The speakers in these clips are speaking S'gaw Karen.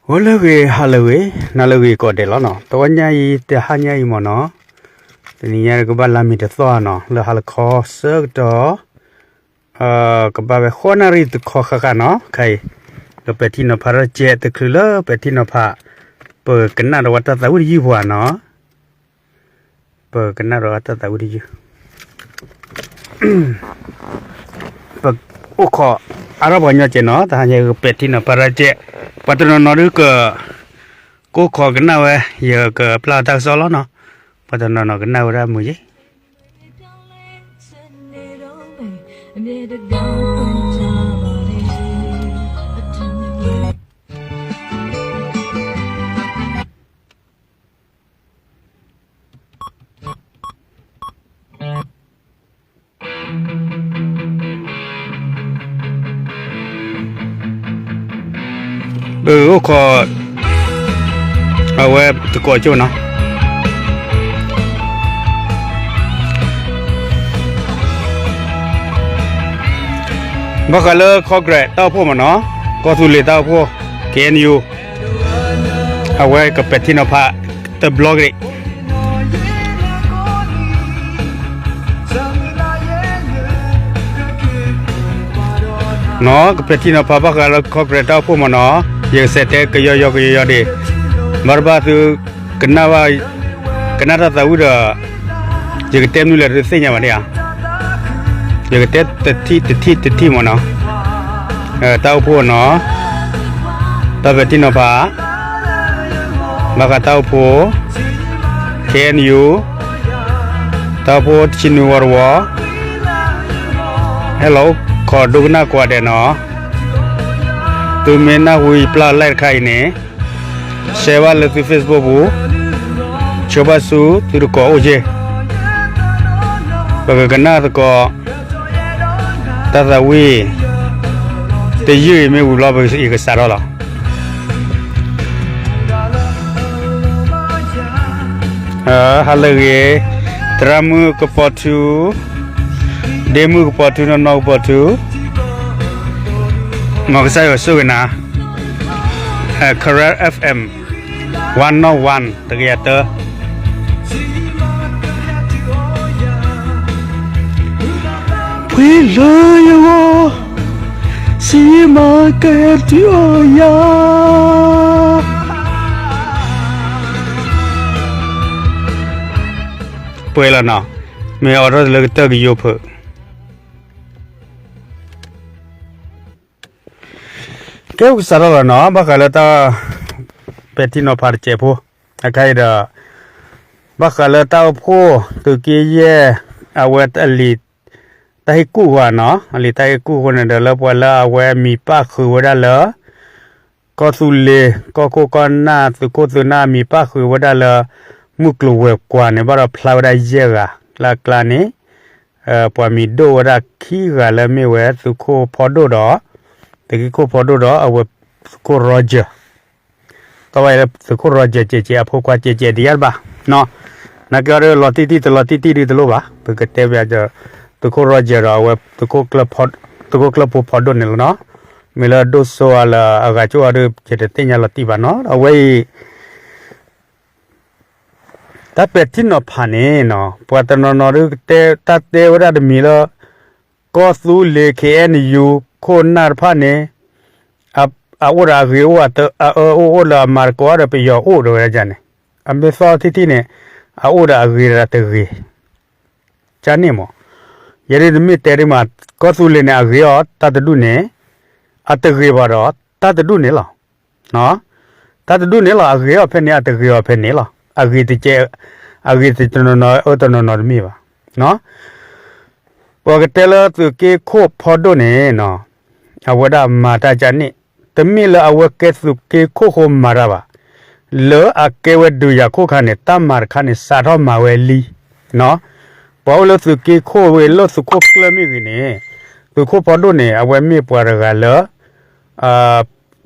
ဂီၤလၢအဂ့ၤ ဟါလၢအဂ့ၤ နၤလၢအဂ့ၤကိးဂၤဒဲးလီၤနီၤ. တဝီညါအံၤ တဟါညါအံၤမ့ၢ်နီၤ, တနံၤညါကဘၣ်လါမ့ၤတသီဧါနီၤ, လၢဟါလီၤခီဆၢကတီၢ် ကဘၣ်ဝဲဃိးနၣ်ရံၣ်တခီဃၣ်ဃၣ်နီၤ. ခဲအံၤ ကပဲာ်ထံနီၤဖးထီၣ်ကဲး တချုးလၢပဲာ်ထံနီၤဖး ပကနၣ်ဒီးဝဲတၢ်သးဝံၣ်တယုၢ်ပှၤနီၤ. ပကနၣ်ဒီးတၢ်သးဝံၣ်တယုၢ်, ပအိၣ်ခိးအါထီၣ်ပှၤကညီကဲးနီၤ. တဟါညါကပဲာ်ထံနီၤဖးထီၣ်ကဲး, ပှၤတနီၤနီၤဒုးက ကအိၣ်ခိးကနၣ်ဝဲ ယကပျၢ်တၢ်ကစီၣ်လီၤနီၤ. ပှၤတနီၤနီၤကနၣ်ဝဲဒၣ်မုာ်ယဲ ပအိၣ်ခိး အဝဲတကိးကၠိၣ်နီၤ. ဘၣ်ဃးလၢ Congress တၢ်အိၣ်ဖှိၣ်မ့ၢ်နီၤ, ကီၢ်သူလ့ၤတၢ်အိၣ်ဖှိၣ် K N U အဝဲကပဲာ်ထံနီၤဖး တဘျီက့ၤ နီၤ, ကပဲာ်ထံနီၤဖးဘၣ်ဃးလၢ Congress တၢ်အိၣ်ဖှိၣ်မ့ၢ်နီၤ, ယကစးတဲကယီယီကယီယီဒံး, ဘၣ်တဘၣ်သု ကနၣ်ဘၣ် ကနၣ်တၢ်သးဝံၣ်ဒီး ယကတဲမနုၤလဲၣ်တသ့ၣ်ညါဘၣ်န့ၣ်ဧါ. ယကတဲတထံၣ်တထံၣ်တထံၣ်မ့ၢ်နီၤ, တၢ်အိၣ်ဖှိၣ်နီၤ, တၢ်ပဲာ်ထံနီၤဖး ဘၣ်ဃးတၢ်အိၣ်ဖှိၣ် K N U တၢ်အိၣ်ဖှိၣ်တဆံနွံဝီတဝီ, ဟဲလီၤအိၣ်ခိးဒိကနၣ်ကိးဂၤဒဲးနီၤ. သုမ့ၢ်နၢ်ဟူယပျၢ်လၢ်တခါအံၤန့ၣ် share ဘၣ်လၢသု Facebook ပူၤ, ဆှၢဘၣ်ဆူသုတကိးအိၣ်က့ၤ, ပကကနၣ်သကိး တၢ်သးဝံၣ် တယုၢ်အံၤမ့ၢ်ဝံၤဘျီ ပကစးထီၣ်လီၤ. ဟါလၢအဂ့ၤ, သရၣ်မုၣ်ကပီၤထူ, ဒ့မုၣ်ကပီၤထူ, နီၢ်နီၢ်ကပီၤထူ, မ်ကစၢ်ယွၤဆိၣ်ဂ့ၤနၤ, Karen F M one oh one တကယၤတၢ ဖှံလၢယဂီၢ်, စံးမၤကဟဲတုၤအီၤယၤ, ပှဲၤလီၤနီၤ, မ့ၢ်အိးထီၣ်လၢကတၢၢ်ကယိဖၢး ကဲ ပကစးထီၣ်လီၤနီၤ, ဘၣ်ဃးလၢတၢ် ပဲာ်ထံနီၤဖးတစဲးဖိ အခါအံၤဒီး ဘၣ်ဃးလၢတၢ်အိၣ်ဖှိၣ်သုးက့ယဲၢ် အဝဲအလံာ်တၢ်ဟ့ၣ်ကူၣ်ဃီနီၤ, အလံာ်တၢ်ဟ့ၣ်ကူၣ်ဃီန့ၣ်ဒီး လၢပှၤလၢအဝဲမံၤပၣ်ဃုာ်ဝဲဒၣ်လၢ ကီၢ်သူလ့ၤ ကီၢ်ခိၣ်ကီၢ်နၢ် သုးခိၣ်သုးနၢ် မံၤပၣ်ဃုာ်ဝဲဒၣ်လၢ မုၢ်ကျိၤဝဲၤကွာ်န့ၣ် ဘၣ်ဒီးဖျါဝဲဒၣ်ယဲၢ်ဂၤ လၢအကျါန့ၣ် ပှၤမံၤဒိၣ်ဝဲဒၣ်ခံဂၤလၢမ့ၢ်ဝဲသုးခိၣ်ဖီဒိၣ်ဒီး သုးက့ခိၣ်ဖီဒိၣ်ဒီး အဝဲသုးခိၣ် Roger ကီဝဲလၢသုးခိၣ် Roger ကဲးကဲး အဖိခွါကဲးကဲး ဒံးယါတဘၣ်နီၤ, နာ်က့အီၤဒီး လီၤတံၢ်တံၢ်တလီၤတံၢ်တံၢ်ဒုးတလိၣ်ဘၣ်, ပကတဲဘၣ်ဒီး သုးခိၣ် Roger ဒီးအဝဲ သုးခိၣ်ကျၢၢ်ဖိဖီဒိၣ်န့ၣ်လီၤနီၤ, မ့ၢ်လၢဒိၣ်စိအီၤလၢအဂၤကၠိအီၤဒီး ယတသ့ၣ်ညါလီၤတံၢ်ဘၣ်နီၤ, အဝဲအံၤ တၢ်ပဲာ်ထံနီၤဖးန့ၣ်နီၤ ပှၤတနီၤနီၤဒုးတဲ တၢ်တဲဝဲဒၣ်တမံၤလၢ ကီၢ်သူလ့ၤ K N U ခိၣ်နၢ်တဖၣ်န့ၣ် အအိၣ်ဒီးအဂ့ၤအိၣ် အအၢအိၣ်အိၣ်လၢအမၤသကိးဒီးပယီၤအိၣ်ဒီးဝဲဒၣ်န့ၣ် အမ့ၢ်သီထံထံန့ၣ် အအိၣ်ဒီးအဂ့ၤဒီးတဂ့ၤ ကန့ၣ်မး ယဲဒၣ်တမ့ၢ်တဲဒ်မး ကီၢ်သူလ့ၤန့ၣ် အဂ့ၤအီၤတၢ်တဒူၣ်န့ၣ် အတဂ့ၤဘၣ်ဒီးတၢ်တဒူၣ်န့ၣ်လီၤ. တၢ်တဒူၣ်န့ၣ်လီၤ အဂ့ၤအီၤဖဲန့ၣ် အတဂ့ၤအီၤဖဲန့ၣ်လီၤ. အဂ့ၤတကဲ အဂ့ၤတနီၤနီၤ အၢတနီၤနီၤတမ့ၢ်ဘၣ်. ပှၤကတဲလၢသုးက့ခိၣ်ဖီဒိၣ်န့ၣ် အဝဲဒၣ်မၤတၢ်ကန့ၣ် တမ့ၢ်လၢအဝဲကဲသုးက့ခိၣ်ဃိမၤတၢ်ဘၣ်. လၢအကဲဝဲဒုးယၤခိၣ်ခါန့ၣ် တၢ်မၤတခါန့ၣ် စးထီၣ်မၤဝဲလံ. ပှၤအိၣ်လၢသုးက့ခိၣ်ဝဲလၢသုးခိၣ်ကျၢၢ်မ့ၢ်ဂ့ၤန့ၣ် သုးခိၣ်ဖီဒိၣ်န့ၣ် အဝဲမ့ၢ်ပှၤတဂၤလၢ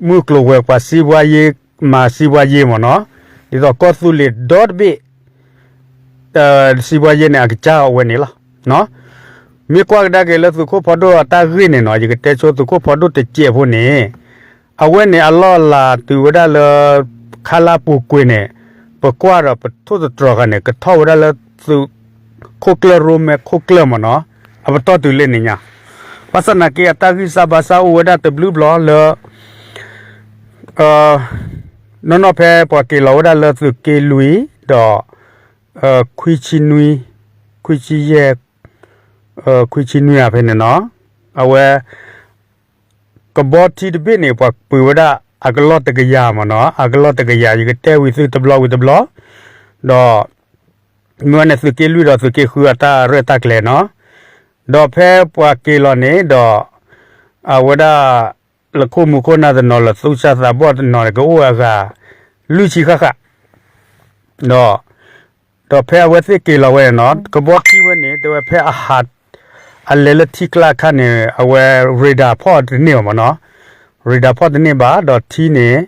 မုၢ်ကျိၤဝဲၤကွာ် စံးဘှါယ့ မၤစံးဘှါယ့မ့ၢ်နီၤ, ဒ်သိးကီၢ်သူလ့ၤဒီတဘ့ၣ် စံးဘှါယ့န့ၣ် အကစၢ်အဝဲန့ၣ်လီၤ. မ့ၢ်ကွၢ်ကဒါက့ၤလၢသုးခိၣ်ဖီဒိၣ်အတၢ်ဂ့ၢ်န့ၣ်နီၤ ယကတဲဆိသုးခိၣ်ဖီဒိၣ်တစဲးဖိန့ၣ် အဝဲန့ၣ်အလီၢ်အလၤတုၤဝဲဒၣ်လၢ ခါလၢအပူၤကွံာ်န့ၣ် ပကွၢ်ဒီးပထိၣ်သတြီၤဃာ်န့ၣ် ကထီၣ်ဝဲဒၣ်လၢသုးခိၣ်ကျၢၢ်ရိမဲခိၣ်ကျၢၢ်မ့ၢ်နီၤ, အပတီၢ်တုၤလၢန့ၣ်ညါ, ဘၣ်ဆၣ်သနာ်က့အတၢ်ဂံၢ်စၢ်ဘါစၢ်အိၣ်ဝဲဒၣ်တဘျုးဘျီလၢ နီၢ်နီၢ်ဖဲပှၤက့ၤလီၤဝဲဒၣ်လၢသုးက့လွံၢ်ဒီး ခွံဆံနွံ, ခွံဆံယဲၢ်, ခွံဆံနွံဧါဖဲန့ၣ်နီၤ, အဝဲ ကဘီထံတဘ့ၣ်န့ၣ် ပှၤပှ့ၤဝဲဒၣ်အကလီၢ်တကယၤမ့ၢ်နီၤ, အကလီၢ်တကယၤ ယကတဲဝံၤသုတဘျီဝံၤတဘျီ, ဒီး မ့ၢ်ဝဲန့ၣ်သုးက့လွံၢ်ဒီးသုးက့ဃုအတၢ်ရဲၣ်တၢ်ကျဲၤနီၤ, ဒီးဖဲပှၤက့ၤလီၤန့ၣ်ဒီး အဝဲဒၣ် လၢခိၣ်မူခိၣ်နၢ်တနီၤ လၢသူၣ်စၢ်သးဘီၣ်တနီၤန့ၣ် ကအိၣ်အဂၤ လွံၢ်ဆံဃၣ်ဃၣ်, ဒီး ဒီးဖဲအဝဲသ့ၣ်က့ၤလီၤဝဲန့ၣ်နီၤ ကဘီထံဝဲန့ၣ် တဲဝဲဖဲအဟး အလဲၤလၢထံကျါအခါန့ၣ် အဝဲ radar ဖီၣ်တန့ၢ်ဘၣ်မ့ၢ်နီၤ, radar ဖီၣ်တန့ၢ်ဘၣ် ဒီးထံန့ၣ်,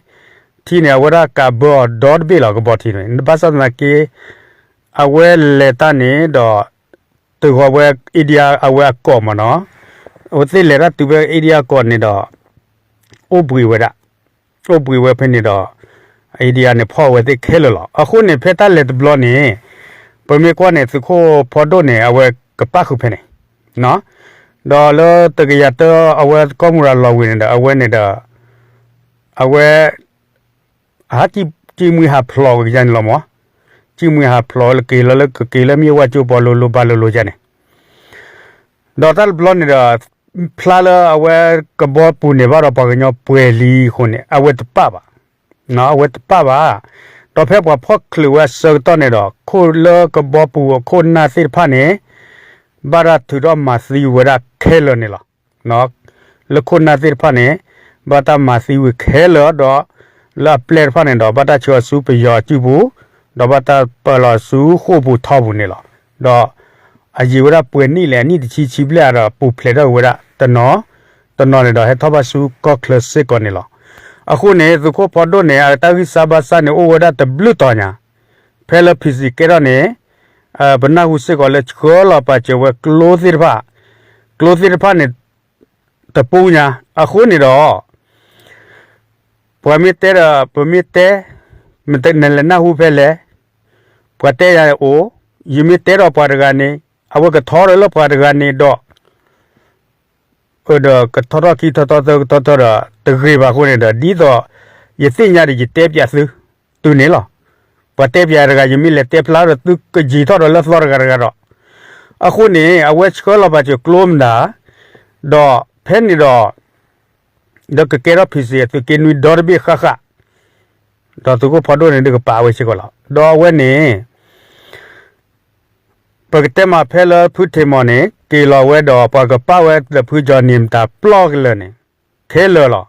ထံန့ၣ် အဝဲဒၣ်ကးဘၢအီၤဒီတဘ့ၣ်လီၤ ကဘီထံန့ၣ် ဘၣ်ဆၣ်သနာ်က့ အဝဲလဲၤတၢ်န့ၣ်ဒီး တဂီၤဝဲ India အဝဲအကီၢ်မ့ၢ်နီၤ, အဝဲသ့ၣ်လဲၤတၢ်တုၤဖဲ India အကီၢ်န့ၣ်ဒီး အိၣ်ဘှံးဝဲဒၣ်, အိၣ်ဘှံးဝဲဖဲန့ၣ်ဒီး India န့ၣ်ဖီၣ်ဝဲသ့ၣ်ခဲလၢာ်လီၤ. အဃိန့ၣ် ဖဲတၢ်လဲၤတဘျီန့ၣ် ပမ့ၢ်ကွၢ်န့ၣ် သုးခိၣ်ဖီဒိၣ်န့ၣ် အဝဲကပၣ်ဃုာ်ဖဲန့ၣ် ဒီးလၢတကယၤတၢ အဝဲကီၢ်မူရၤလီၤဝံၤန့ၣ်ဒီး အဝဲန့ၣ်ဒီး အဝဲ ဟး ကံၣ်မှံဟးဖျိးကယၤန့ၣ်လီၤမး, ကံၣ်မှံဟးဖျိးလၢက့ၤလီၤလၢကက့ၤလၢမ့ၢ်ဝဲကၠိပီလိၤလိၤဘၣ်လိၤလိၤယၤန့ၣ်, ဒီးတၢ်တဘျီန့ၣ်ဒီး ဖျါလၢအဝဲကဘီပူၤန့ၣ်ဘၣ်ဒီးပှၤကညီပှဲၤလံအဃိန့ၣ် အဝဲတပၣ်ဘၣ်, အဝဲတပၣ်ဘၣ်, ဒီးဖဲပှၤဖီၣ်ချုးဝဲအဆၢကတီၢ်န့ၣ်ဒီး ခိၣ်လၢကဘီပူၤအခိၣ်နၢ်သ့ၣ်တဖၣ်န့ၣ် ဘၣ်တၢ်ထုးထီၣ်မၤသံဝဲဒၣ်ခဲလၢာ်န့ၣ်လီၤ. လၢခိၣ်နၢ်သ့ၣ်တဖၣ်န့ၣ် ဘၣ်တၢ်မၤသံဝံၤခဲလၢာ်ဒီး လၢအပျဲၢ်တဖၣ်န့ၣ်ဒီး ဘၣ်တၢ်ဆှၢအီၤဆူပယီၤအစုပူၤ, ဒီးဘၣ်တၢ်ပာ်လီၤဆူဃိာ်ပူၤထီပူၤန့ၣ်လီၤ. ဒီး အယံာ်ဝဲဒၣ်ပှဲၤနံၣ်လဲၣ်အနံၣ်တဆံဆံဘျဲၣ်ဒီး ပူၤဖျဲးထီၣ်ဝဲဒၣ်တနီၤ, တနီၤန့ၣ်ဒီးဟဲထီၣ်ဘၣ်ဆူကီၢ်ချၢစ့ၢ်ကီးန့ၣ်လီၤ. အဃိန့ၣ် သုးခိၣ်ဖီဒိၣ်န့ၣ် အတၢ်ဂံၢ်စၢ်ဘါစၢ်န့ၣ်အိၣ်ဝဲဒၣ်တဘျုးတီၤညါ, ဖဲလၢ PC ကဲထီၣ်န့ၣ် ပနၢ်ဟူစ့ၢ်ကီးလၢဆှၢလီၤပာ်စၢၤဝဲကျိသ့ၣ်တဖၣ်, ကျိသ့ၣ်တဖၣ်န့ၣ် တပူညါ, အဃိန့ၣ်ဒီး ပှၤမ့ၢ်တဲဒီး ပမ့ၢ်တဲ နလဲၤနၢ်ဟူဖဲလဲၣ်, ပှၤတဲယၤအိၣ်, ယမ့ၢ်တဲဒီးပှၤတဂၤန့ၣ် အဝဲကထီထီၣ်လၢပှၤတဂၤန့ၣ်ဒီး ဒီးကထီထီၣ်ခံထီထီၣ်သၢကထီထီၣ်ဒီး တဂ့ၤဘၣ်အဃိန့ၣ်ဒီး ဒ်သိးယသ့ၣ်ညါဒီးယတဲပၠးသု တုၤန့ၣ်လီၤ. ပှၤတဲပၠးတဂၤ ယမ့ၢ်လဲၤတဲဖျါဒီး သုကယံၤထီၣ်ဒီးလၢသီတဂၤတဂၤဒီး, အဃိန့ၣ် အဝဲဆှၢလီၤပာ်စၢၤကျိမတၤ, ဒီးဖဲန့ၣ်ဒီး ဒီးကကဲထီၣ် PC သုးက့နွံဒီတဘ့ၣ်ဃၣ်ဃၣ်, ဒီးသုးခိၣ်ဖီဒိၣ်န့ၣ် ဒုးကပာ်ဝဲစ့ၢ်ကီးလီၤ. ဒီးအဝဲန့ၣ် ပကတဲမးဖဲလၢဖုထံးမီၤန့ၣ် က့ၤလီၤဝဲဒီး ပှၤကပာ်ဝဲဒီးဖုကၠီနံၤမတၤပျီကလၢာ်န့ၣ် ခဲလၢာ်လီၤ.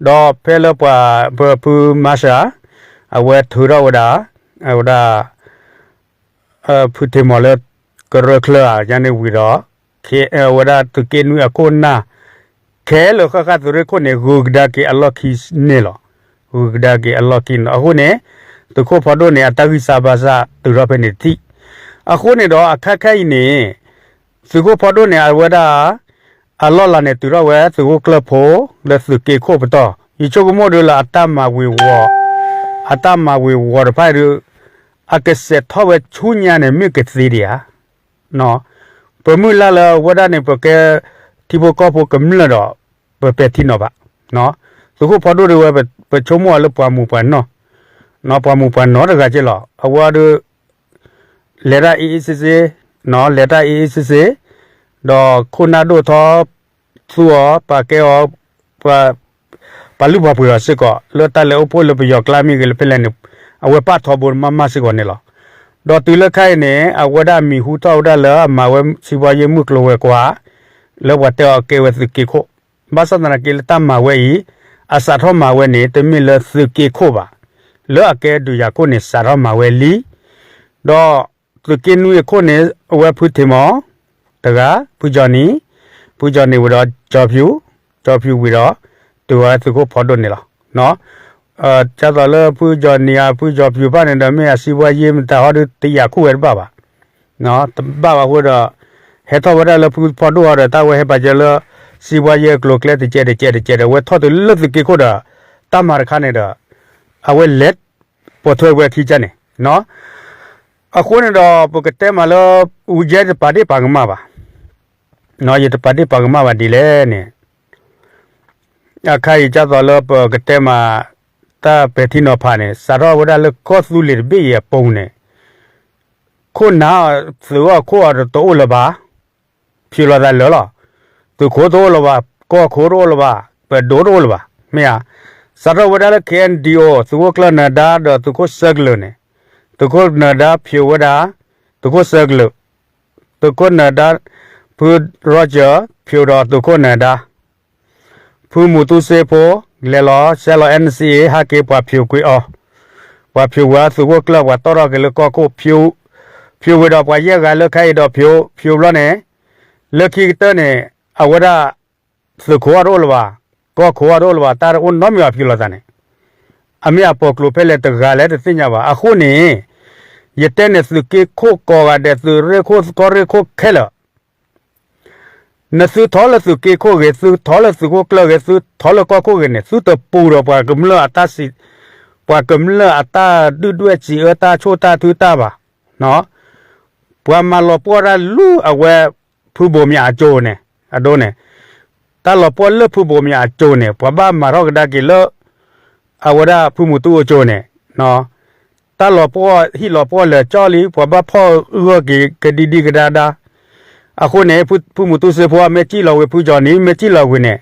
ဒီးဖဲလၢပှၤ ပဖုမၤစၢၤ အဝဲထုးထီၣ်ဝဲဒၣ် အဝဲဒၣ် ဖုထံးမီၤလၢ ကရၢချၢဧါ ယၤန့ၣ်ဝံၤဒီး ဝဲဒၣ်သုးက့နွံအခိၣ်နၢ် ခဲလၢာ်ဃၣ်ဃၣ်သုးရ့ၣ်ခိၣ်န့ၣ် ဂုၤကဒါက့ၤအလီၢ်ခံန့ၣ်လီၤ. ဂုၤကဒါက့ၤအလီၢ်ခံန့ၣ်လီၤ. အဃိန့ၣ် သုးခိၣ်ဖီဒိၣ်န့ၣ် အတၢ်ဂံၢ်စၢ်ဘါစၢ်တုၤထီၣ်ဖဲန့ၣ်တထံၣ်. အဃိန့ၣ်ဒီးအခါခဲအံၤန့ၣ် သုးခိၣ်ဖီဒိၣ်န့ၣ် အဝဲဒၣ် အလီၢ်လၤန့ၣ်တုၤထီၣ်ဝဲသုးခိၣ်ကျၢၢ်ဖိ လၢသုးက့ခိၣ်ပတီၢ်, ယဆိကမိၣ်ဒုးလၢအတၢ်မၤဝ့ၤဝီၤ အတၢ်မၤဝ့ၤဝီၤတဖၣ်ဒုး အကစဲးထီၣ်ဝဲဆူညါန့ၣ် မ့ၢ်ကသ့ဒံးဧါ. ပမုၢ်လၢ်လၢအဝဲဒၣ်န့ၣ် ပကဲထံဖိကီၢ်ဖိကမျၢၢ်ဒီး ပပဲာ်ထံနီၤဘၣ်. သုးခိၣ်ဖီဒိၣ်ဒုးဝဲ ပဆိကမိၣ်အီၤလၢပှၤမူးပှၤနီၢ်, ပှၤမူးပှၤနီၢ်တဂၤက့လီၤ. အဝဲဒုး လဲၤတၢ်အ့ၣ်အ့ၣ်စ့စ့, လဲၤတၢ်အ့ၣ်အ့ၣ်စ့စ့, ဒီးခိၣ်နၢ်ဒိၣ်ထီ သူအီၤ ပာ်ကဲအီၤ ပှၤလုၢ်ပှၤပှ့ၤအီၤစ့ၢ်ကီး လၢတၢ်လဲၤအိၣ်ဖှိၣ်လၢပယီၤကျါမ့ၢ်ဂ့ၤ လၢဖဲလဲၣ်န့ၣ် အဝဲပာ်ထီဘိမးမးစ့ၢ်ကီးန့ၣ်လီၤ. ဒီးတုၤလၢခဲအံၤန့ၣ် အဝဲဒၣ်မံၤဟူထီၣ်ဝဲဒၣ်လၢအမၤဝဲစံးဘီယ့ၢ်မုၢ်ကျိၤဝဲၤကွာ် လၢပှၤတဲအီၤကဲဝဲသုးက့ခိၣ်, ဘၣ်ဆၣ်သနာ်က့လၢတၢ်မၤဝဲအံၤ အစးထီၣ်မၤဝဲန့ၣ် တမ့ၢ်လၢသုးက့ခိၣ်ဘၣ်, လၢအကဲဒုးယၤခိၣ်န့ၣ် စးထီၣ်မၤဝဲလံ. ဒီးသုးက့နွံအခိၣ်န့ၣ် အဝဲဖုထံးမီၤ တဂၤ, ဖုကၠီနံၤ, ဖုကၠီနံၤဝံၤဒီးကၠီဖၠူ, ကၠီဖၠူဝံၤဒီး တုၤဝဲသုးခိၣ်ဖီဒိၣ်န့ၣ်လီၤ. ဒ်သိးလၢဖုကၠီနံၤဧါ ဖုကၠီဖၠူတဖၣ်န့ၣ်ဒီး မ့ၢ်အစံးဘီယ့ၢ်မတၤဟီဒုး တယာ်ခိၣ်ဝဲတဘၣ်ဘၣ်, တဘၣ်ဘၣ်အဃိဒီး ဟဲထီၣ်ဝဲဒၣ်လၢဖုဖီဒိၣ်ဟီဒီး တၢ်ဝဲဟဲပာ်စၢၤလၢ စံးဘီယ့ၢ်အကျိၤအကျဲတကဲးတကဲးတကဲးဒီး ဝဲထီၣ်တုၤလၢသုးက့ခိၣ်ဒီး တၢ်မၤတခါန့ၣ်ဒီး အဝဲလဲၤပိာ်ထွဲဝဲခံကန့ၣ် အဃိန့ၣ်ဒီး ပကတဲမးလၢ ယဲတပာ်ဒ့ၣ်ပာ်ကမၣ်ဘၣ်, ယတပာ်ဒ့ၣ်ပာ်ကမၣ်ဘၣ်ဒ်လဲၣ်န့ၣ်, အခါအံၤဒ်သိးလၢပကတဲမး တၢ်ပဲာ်ထံနီၤဖးန့ၣ် စးထီၣ်ဝဲဒၣ်လၢကီၢ်သူလ့ၤတဘ့ၣ်အံၤအပူၤန့ၣ် ခိၣ်နၢ်အီၤ သုးအီၣ်ခိၣ်အီၤတအိၣ်လၢၤဘၣ်, ဖျိးလိာ်သးလၢာ်လီၤ. သုးခိၣ်တအိၣ်လၢၤဘၣ်, ကီၢ်ခိၣ်တအိၣ်လၢၤဘၣ်, ပဒိၣ်တအိၣ်လၢၤဘၣ်, မ့ၢ်ဧါ. စးထီၣ်ဝဲဒၣ်လၢ ခ့ၣ်အဲၣ်ဒံၣ်အိၣ် သုးခိၣ်ကျၢၢ်နၢၤဒါဒီးသုးခိၣ်စၢကလုာ်န့ၣ်, သုးခိၣ်နၢၤဒါဖျိးဝဲဒၣ် သုးခိၣ်စၢကလုာ်, သုးခိၣ်နၢၤဒါ ဖု Roger ဖျိးဒီးသုးခိၣ်နၢၤဒါ ဖုမူတူစ့ဖိ လဲၤလီၤဆဲးလီၤ NCA ဟဲက့ၤပှၤဖျိးကွံာ်အီၤ, ပှၤဖျိးဝဲသုးခိၣ်ကျၢၢ် ပှၤတီၣ်ထီၣ်က့ၤလၢကီၢ်ခိၣ် ဖျိးဝဲဒီးပှၤယဲၢ်ဂၤလၢခဲအံၤဒီးဖျိး, ဖျိးဘျီန့ၣ် လၢခံကတၢၢ်န့ၣ် အဝဲဒၣ် သုးခိၣ်အီၣ်တအိၣ်လၢၤဘၣ်, ကီၢ်ခိၣ်အီၣ်တအိၣ်လၢၤဘၣ်, တၢ်တအိၣ်နီတမံၤဘၣ်ဖျိးလိာ်သးန့ၣ်, အမ့ၢ်အပိာ်ကျိၤဖဲလဲၣ်တဂၤလဲၣ်တသ့ၣ်ညါဘၣ်. အဃိန့ၣ် ယတဲန့ၣ် သုးက့ခိၣ်ကိးဂၤဒဲး သုးရ့ၣ်ခိၣ်ကီၢ်ရ့ၣ်ခိၣ်ခဲလၢာ် နသုထီၣ်လၢသုးက့ခိၣ်ဂ့ၤ, သုထီၣ်လၢသုးခိၣ်ကျၢၢ်ဂ့ၤ, သုထီၣ်လၢကီၢ်ခိၣ်ဂ့ၤန့ၣ် သုတပူၤဒီးပှၤကမျၢၢ်အတၢ်စံး, ပှၤကမျၢၢ်အတၢ်ဒုၣ်ဒွဲၣ်စံးအၢတၢ်ဆိၣ်တၢ်ထုတၢ်ဘၣ်. ပှၤမၤလီၤပှီၢ်တၢ်လူၤအဝဲ ဖုဘိးမၠးအစိၤန့ၣ်, အဒိန့ၣ်, တၢ်လီၤပှီၢ်လၢဖုဘိးမၠးအစိၤန့ၣ် ပှၤဘၣ်မၤထီၣ်ကဒါက့ၤလၢ အဝဲဒၣ်ဖုမူတူအစိၤန့ၣ် တၢ်လီၤပှီၢ်ဟံၣ်လီၤပှီၢ်လၢာ်ကၠီလံ, ပှၤဘၣ်ဖီၣ်ဂၢၢ်က့ၤကဒံဒံကဒါဒါ. အဃိန့ၣ် ဖုမူတူစ့ဖိ မ့ၢ်စံၣ်လီၤဝံၤ ဖုကၠီၤနံၤ မ့ၢ်စံၣ်လီၤဝံၤန့ၣ်,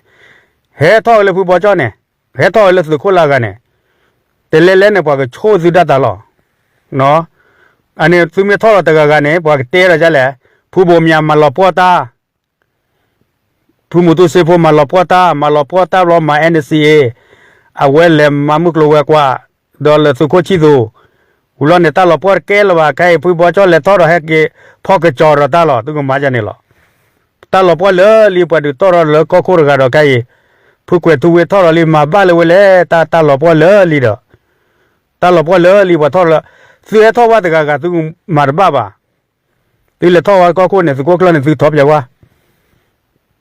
ဟဲထီၣ်ဝဲလၢဖုဘီကၠီၣ်န့ၣ်, ဟဲထီၣ်ဝဲလၢသုးခိၣ်လၢဂၤန့ၣ်, တလဲလဲန့ၣ် ပှၤကဆိၣ်သုဒၣ်တၢ်လီၤ. အန့ၣ်သုမ့ၢ်ထီၣ်လီၤတဂၤဂၤန့ၣ် ပှၤကတဲဒီးဒ်လဲၣ်, ဖုဘိးမၠးမၤလီၤပှီၢ်တၢ် ဖုမူတူစ့ဖိမၤလီၤပှီၢ်တၢ်, မၤလီၤပှီၢ်တၢ်ဘျီမၤ NCA, အဝဲလဲၤမၤမုၢ်ကျိၤဝဲၤကွာ်, ဒီးလၢသုးခိၣ်ဆံၣ်သူး, ဝံၤလီၤန့ၣ် တၢ်လီၤပှီၢ်တကဲလၢၤဘၣ်, ခဲအံၤဖုဘီကၠီၣ်လဲၤထီၣ်ဒီးဟဲက့ၤဖီၣ်ကစီၤဒီးတၢ်လီၤ, သုကမၤဒ်န့ၣ်လီၤ. တၢ်လီၤပှီၢ်လၢာ်လံ ပှၤဒုးတီၣ်ထီၣ်လၢကီၢ်ခိၣ်တဂၤဒီးခဲအံၤ, ဖုကွဲၤထူဝ့ထီၣ်ဒီးလံ မၤဘၣ်လၢဝဲလဲၣ်, တၢ်လီၤပှီၢ်လၢာ်လံဒီး, တၢ်လီၤပှီၢ်လၢာ်လံ ပှၤထီၣ်လၢ, သုဟဲထီၣ်ဝဲတဂၤဂၤ သုမၤတဘၣ်ဘၣ်. သုလဲၤထီၣ်ဝဲကီၢ်ခိၣ်န့ၣ် သုးခိၣ်ကျၢၢ်န့ၣ် သုထီၣ်ပၠးဝဲ,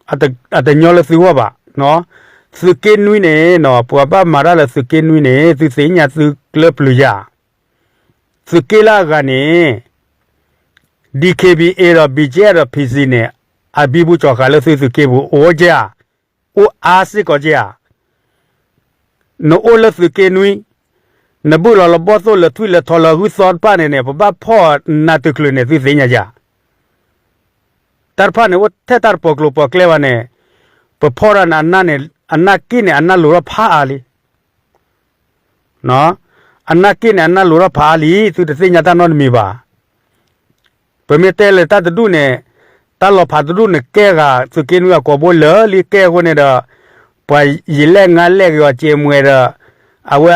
အတညီလၢသုဂီၢ်ဘၣ်. သုးက့နွံန့ၣ်နီၤ ပှၤဘၣ်မၤတၢ်လၢသုးက့နွံန့ၣ် သုသ့ၣ်ညါသုကျၢၢ်ပျုၤယၤ, သုးက့လၢအဂၤန့ၣ် DKBA ဒီး BGF ဒီး PC န့ၣ် အဘံဘူကၠီၤဃာ်လၢသုသုးက့ပူၤ အိၣ်ကဲဧါ, အိၣ်အါစ့ၢ်ကီးကဲဧါ. နအိၣ်လၢသုးက့နွံ, နဘုၣ်လီၤလၢဘီၣ်သိၣ်လၢထွံၣ်လၢထီလၢဂုၢ်သီတဖၣ်န့ၣ်န့ၣ် ပဘၣ်ဖီၣ်နးတချုးန့ၣ် သုသ့ၣ်ညါယၤ. တၢ်တဖၣ်န့ၣ် အိၣ်ထဲတၢ်တပိာ်ကျိၤပိာ်ကျဲဘၣ်န့ၣ်, ပဖီၣ်တၢ်န့ၣ် အနၢ်န့ၣ် အနၢ်က့ၣ်န့ၣ် အနၢ်လိၤထီၣ်ဖးအါလံ. အနၢ်က့ၣ်န့ၣ် အနၢ်လိၤထီၣ်ဖးအါလံ သုတသ့ၣ်ညါတၢ်နီတမံၤဘၣ်. ပမ့ၢ်တဲလၢတၢ်တဒူၣ်န့ၣ်, တၢ်လီၤဖးတဒူၣ်န့ၣ် ကဲဂၤသုးက့နွံအကိာ်ဘိလၢာ်လံ ကဲအဃိန့ၣ်ဒီး, ပှၤယံာ်လဲၣ်ငါလဲၣ်ဂ့ၤအီၤစဲးမွဲဒီး, အဝဲ,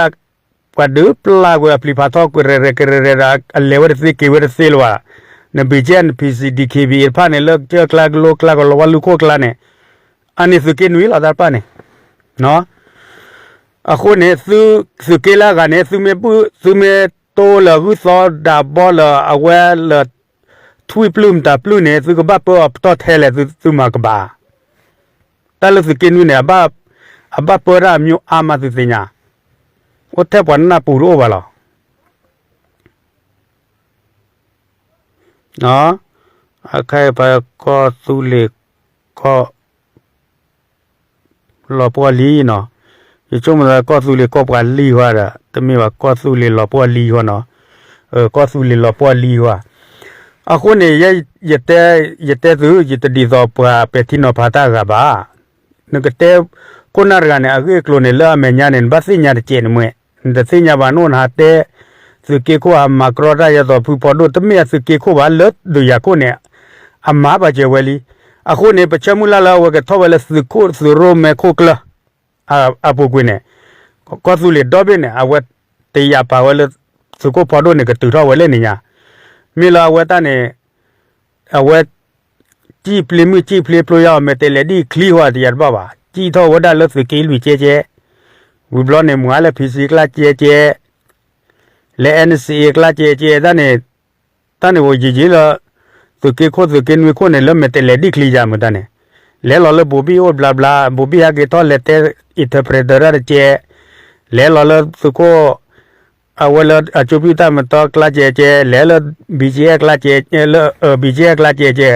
ပှၤဒုးပျၢ်ကွံာ်အပျံၤဖးထီၣ်ကွံာ်ရဲၣ်ရဲၣ်ကရဲၣ်ရဲၣ်ဒီး အလဲၤဝဲတသ့က့ၤဝဲတသ့လၢၤဘၣ်. န BGF န PC DKBA တဖၣ်န့ၣ် လၢကၠၢၢ်ကျါကလိကျါကလီၤဝါလူၢ်ခိၣ်ကျါန့ၣ်, အန့ၣ်သုးက့နွံလီၤတၢ်တဖၣ်န့ၣ် အဃိန့ၣ် သုးက့လၢအဂၤန့ၣ် သုမ့ၢ်ဘုၣ် သုမ့ၢ်တိလၢဂုၢ်သီဒးဘီလၢအဝဲလၢ ထွံၣ်ပျုၢ်မတၤပျုၢ်န့ၣ် သုကဘၣ်ပၢအီၤပတီၢ်ထဲလဲၣ် သုမၤကဘၣ်. တၢ်လၢသုးက့နွံန့ၣ် အဘၣ်ပၢတၢ်အမံၤအါမးသုသ့ၣ်ညါ, အိၣ်ထဲပှၤနၢ်ပူၤတအိၣ်ဘၣ်လီၤ. အခါအံၤပကီၢ်သူလ့ၤကီၢ် လီၤပှီၢ်လံနီၤ, ယဆိကမိၣ်သးကီၢ်သူလ့ၤကီၢ်ပှၤလံဟီဒီး တမ့ၢ်ဘၣ်ကီၢ်သူလ့ၤလီၤပှီၢ်လံဟီနီၤ, ကီၢ်သူလ့ၤလီၤပှီၢ်လံဟီ. အဃိန့ၣ် ယတဲ, ယတဲသု, ယတဒ်သိးပှၤပဲာ်ထံနီၤဖးတၢ်အဂၤဘၣ်. နကတဲခိၣ်နၢ်တဂၤန့ၣ် အဂ့ၢ်အကျိၤန့ၣ် လၢအမဲာ်ညါန့ၣ် နဘၣ်သ့ၣ်ညါတကဲးန့ၣ်မ့ၢ်, နတသ့ၣ်ညါဘၣ် နအိၣ်နဟးတဲ သုးက့ခိၣ်အမၤကြီတၢ်ယဲသိးဖုဖီဒိၣ် တမ့ၢ်အသုးက့ခိၣ်ဘၣ် လၢဒုးယၤခိၣ်န့ၣ် အမၤဘၣ်စၢၤဝဲလံ. အဃိန့ၣ် ပဆၢမုၢ်လၢ်လၢအဝဲကထီၣ်ဝဲလၢသုးခိၣ်သုးရိၣ်မဲခိၣ်ကျၢၢ် အပူၤကွံာ်န့ၣ်, ကီၢ်သူလ့ၤဒီဘ့ၣ်န့ၣ် အဝဲတယာ်ပာ်ဝဲလၢ သုးခိၣ်ဖီဒိၣ်န့ၣ် ကတုၤထီၣ်ဝဲလၢန့ၣ်ညါ, မ့ၢ်လၢအဝဲတၢ်န့ၣ် အဝဲ စံၣ်ပျ့ၤမုၢ်စံၣ်ပျ့ၤပျိယါအီၤ မဲာ်တဲးလဲးဒ်ချံဃီတယၤတဘၣ်ဘၣ်, စံၣ်ထီၣ်ဝဲဒၣ်လၢသုးက့လွံၢ်ကဲကဲ, ဝံၤဘျီန့ၣ် မၤလၢ ဖံစံ ကျါကဲကဲ, လၢ အဲၣ်စံၣ်အ့ ကျါကဲကဲ, တၢ်န့ၣ် တၢ်န့ၣ်အိၣ်ယံာ်ယံာ်လၢ သုးက့ခိၣ်သုးက့နွံခိၣ်န့ၣ် လၢမဲာ်တဲးလဲးဒ်ချံယါမ့ၢ်တၢ်န့ၣ်, လဲၤလီၤလၢဘိၤဘံၣ်အိၣ်ဘျါဘျါ, ဘိၤဘံၣ်ဟဲက့ၤထီၣ်လဲၤတဲ interpreter တၢ်တကဲ, လၢ လဲၤလီၤလၢသုးခိၣ် အဝဲလၢအကၠိပံၣ်တၢ်မတီကျါကဲကဲ လဲၤလၢ ဘံၣ်ကၠဲၣ် ကျါကဲကဲ လၢ ဘံၣ်ကၠဲၣ် ကျါကဲကဲ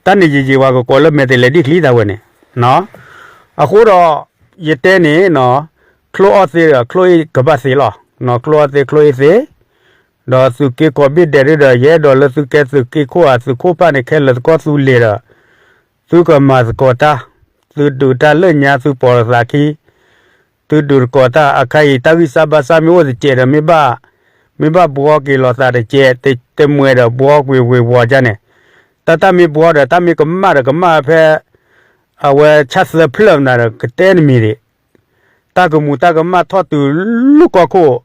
တၢ်န့ၣ်ယံာ်ယံာ်ဝဲကကိးလၢမဲာ်တဲးလဲးဒ်ချံတၢ်ဝဲန့ၣ်, အဃိဒီး ယတဲန့ၣ်နီၤ, ချိၣ်အီၣ်သ့ဒီး ချိၣ်အ့ၣ်ကဘၣ်သ့လီၤ. ချိၣ်အီၣ်သ့ ချိၣ်အ့ၣ်သ့, ဒီးသုးက့ကိးဘ့ၣ်ဒဲးဒ်ဒီး ယအဲၣ်ဒိးလၢသုကဲသုးက့ခိၣ်ဧါ သုးခိၣ်ပၢ်န့ၣ် ခဲလၢာ်သကိးသူလ့ၤဒီး သုကမၤသကိးတၢ်, သုဒုးတၢ်လၢညါ သုပိာ်လိာ်သးခံ, သုဒုးသကိးတၢ် အခါအံၤ တၢ်ဂံၢ်စၢ်ဘါစၢ်မ့ၢ်အိၣ်တစဲးဒီး မ့ၢ်ဘၣ်, မ့ၢ်ဘၣ်ဘှီက့ၤလိာ်သးတစဲး, တမ့ၢ်ဒီးဘှီကွံာ်ဝ့ၤဝီၤကန့ၣ်, တၢ်တၢ်မ့ၢ်ဘှီဒီး တၢ်မ့ၢ်ကမၣ်ဒီးကမၣ်ဖဲ အဝဲဆၣ်သၢဖျၢၣ်မနုၤဒီး ကတဲနမံၤဒံး, တၢ်ကမူးတၢ်ကမၣ်ထီၣ်တုၤလၢကီၢ်ခိၣ်,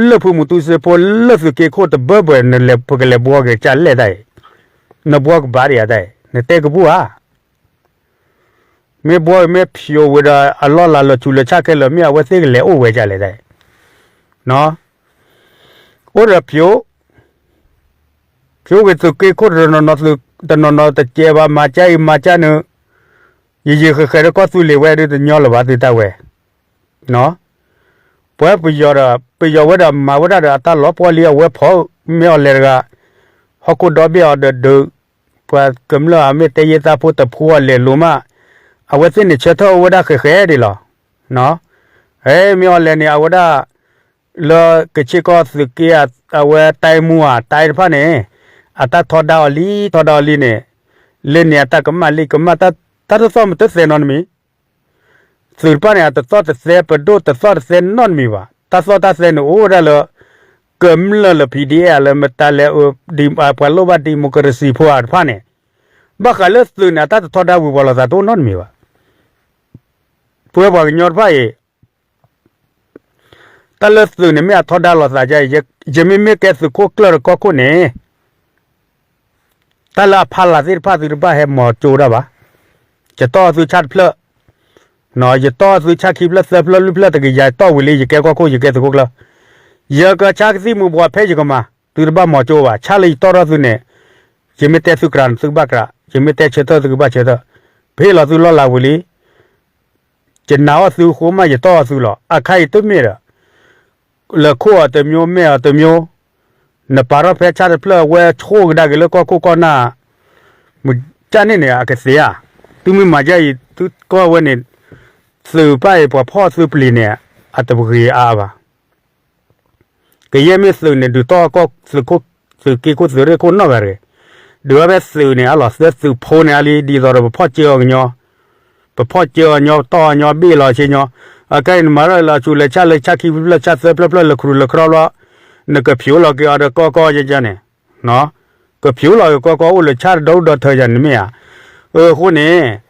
လၢဖုမူတူစ့ဖိ လၢသုးက့ခိၣ်တဘၢဘၢ နလဲၤပကလဲၤဘှီက့ၤကလဲၣ်တၢ်အံၤ, နဘှီကဘၣ်ဒံးဧါတၢ်အံၤ နတဲကဘူၣ်ဧါ. မ့ၢ်ဘှီမ့ၢ်ဖျိးဝံၤဒီး အလီၢ်လၤလီၤဆူးလၢဆၣ်ခဲလၢာ် မ့ၢ်အဝဲသ့ၣ်ကလဲၤအိၣ်ဝဲဒ်လဲၣ်တၢ်အံၤ, အိၣ်ဒီးဖျိး, ဖျိးက့ၤသုးက့ခိၣ်တနီၤနီၤ တနီၤနီၤတကဲဘၣ် မၤကၢ်အံၤမၤကၢ်နုၤ, ယယံာ်ဃဲးဃဲးဒီးကီၢ်သူလ့ၤဝဲဒုးတညီလၢၤဘၣ်သုတၢ်ဝဲ ပဝဲပယီၤဒီး ပယီၤဝဲဒီးမၤဝဲဒၣ်ဒီးအတၢ်လီၤပှီၢ်လံ အဝဲဖီၣ်မ့ၢ်အီၤလဲၤတဂၤ, ဟီၣ်ခိၣ်ဒီဘ့ၣ်အီၤဒီးဒုး, ပှၤကမျၢၢ်အမ့ၢ်တဲယဲၢ်သးဖိတဖှီၣ်အီၤလဲၤလိၤမး, အဝဲသ့ၣ်န့ၣ်ဆၢထၢၣ်အိၣ်ဝဲဒၣ်ဃဲးဃဲးဒံးလီၤ. မ့ၢ်အီၤလဲၤန့ၣ် အဝဲဒၣ် လၢကဆ့ကီၢ်သုးက့ အဝဲတၢ်မူအတၢ်တဖၣ်န့ၣ် အတၢ်ထီဒါအီၤလံ ထီဒါအီၤလံန့ၣ်, လၢန့ၣ်အတၢ်ကမၣ်လံကမၣ် တၢ်တသီၣ်မတသဲနီတမံၤ သုးတဖၣ်န့ၣ် အတသီၣ်တသဲ ပဒိၣ်တသီၣ်တသဲနီတမံၤဘၣ်. တၢ်သီၣ်တၢ်သဲန့ၣ်အိၣ်ဝဲဒၣ်လၢ ကမျၢၢ်လၢ PDF လၢမတၤလဲၣ် ပှၤလိၣ်ဘၣ် democracy ဖိဧါတဖၣ်န့ၣ်, ဘၣ်ဃးလၢသုးန့ၣ် အတၢ်တထီဒါဝံၤပှၤလိာ်သးတအိၣ်နီတမံၤဘၣ်. ပဝဲပှၤကညီတဖၣ်အံၤ တၢ်လၢသုးန့ၣ် မ့ၢ်အထီဒါလိာ်သးဒ်အံၤ, ယမ့မ့ၢ်ကဲသုးခိၣ်ကျၢၢ်တကီၢ်ခိၣ်န့ၣ် တၢ်လၢအဖီလာ်သ့ၣ်တဖၣ် သုတဘၣ်ဟဲမၤကၠိဒၣ်ဘၣ်. ယတီၢ်သုဆၣ်တဖျၢၣ်, ယတီၢ်သုဆၣ်ခံဖျၢၣ်သၢဖျၢၣ်လွံၢ်ဖျၢၣ်တကယၤတီၢ်ဝံၤလံ ယကဲကီၢ်ခိၣ် ယကဲသုးခိၣ်ကျၢၢ်, ယကဆါကသံၣ်မူၤဘှီးဖဲယကမၤ, သုတဘၣ်မၤကၠိဘၣ်. ဆၣ်လၢယတီၢ်ထီၣ်သုန့ၣ်, ယမ့ၢ်တဲသုကြးန့ၣ် သုကဘၣ်ကြး, ယမ့ၢ်တဲဆၢထၢၣ်သုကဘၣ်ဆၢထၢၣ်, ပဟ့ၣ်လီၤသုလီၢ်လၤဝံၤလံ ယနာ်အီၣ်သုအဃိမး ယတီၢ်အီၣ်သုလီၤ. အခါအံၤတမ့ၢ်ဒီး လဲၤခိၣ်အီၤတမျိုး မဲာ်အီၤတမျိုး, နပာ်ထီၣ်ဖဲဆၣ်တဖျၢၣ် အဝဲဆိၣ်ကဒါက့ၤလၢကီၢ်ခိၣ်ကီၢ်နၢ်, မုၢ်ကၢ်န့ၣ်န့ၣ် အကသ့ဧါ. သုမ့ၢ်မၤဒ်အံၤ သုကီၢ်ဝဲန့ၣ်, သုးပၢ်အံၤ ပှၤဖီၣ်သုပျံၤန့ၣ် အတပဂ့ၤအါအါဘၣ်. ကယဲၢ်မ့ၢ်သုးန့ၣ် ဒုးတီၢ်ကီၢ်သုးခိၣ်, သုးက့ခိၣ်သုးရ့ၣ်ခိၣ်နီၢ်ဂၤတဂ့ၤ, ဒုးဝဲဖဲသုးန့ၣ် အလီၤသၢသုးဖိန့ၣ်အါလံ ဒ်သိးဒီးပဖီၣ်ကၢအီၤကညီ, ပဖီၣ်ကၢအီၤညီ ပတီၢ်အီၤညီ ဘ့ၣ်လီၤဆ့ညီ, အကဲအံၤနမၤထီၣ်လီၤဆူးလၢဆၣ်လၢဆၣ်ခံဖျၢၣ် ဆၣ်သၢဖျၢၣ်ဖျၢၣ် လၢခရူၢ်လၢခရီဘျီ, နကဖျိးလီၤက့ၤအီၤဒီးကီကီယါန့ၣ်, ကဖျိးလီၤက့ၤကီကီအိၣ်လၢဆၣ်တဒီဒူၣ်ဒီထၢယါန့ၣ်မ့ၢ်ဧါ. အဃိန့ၣ်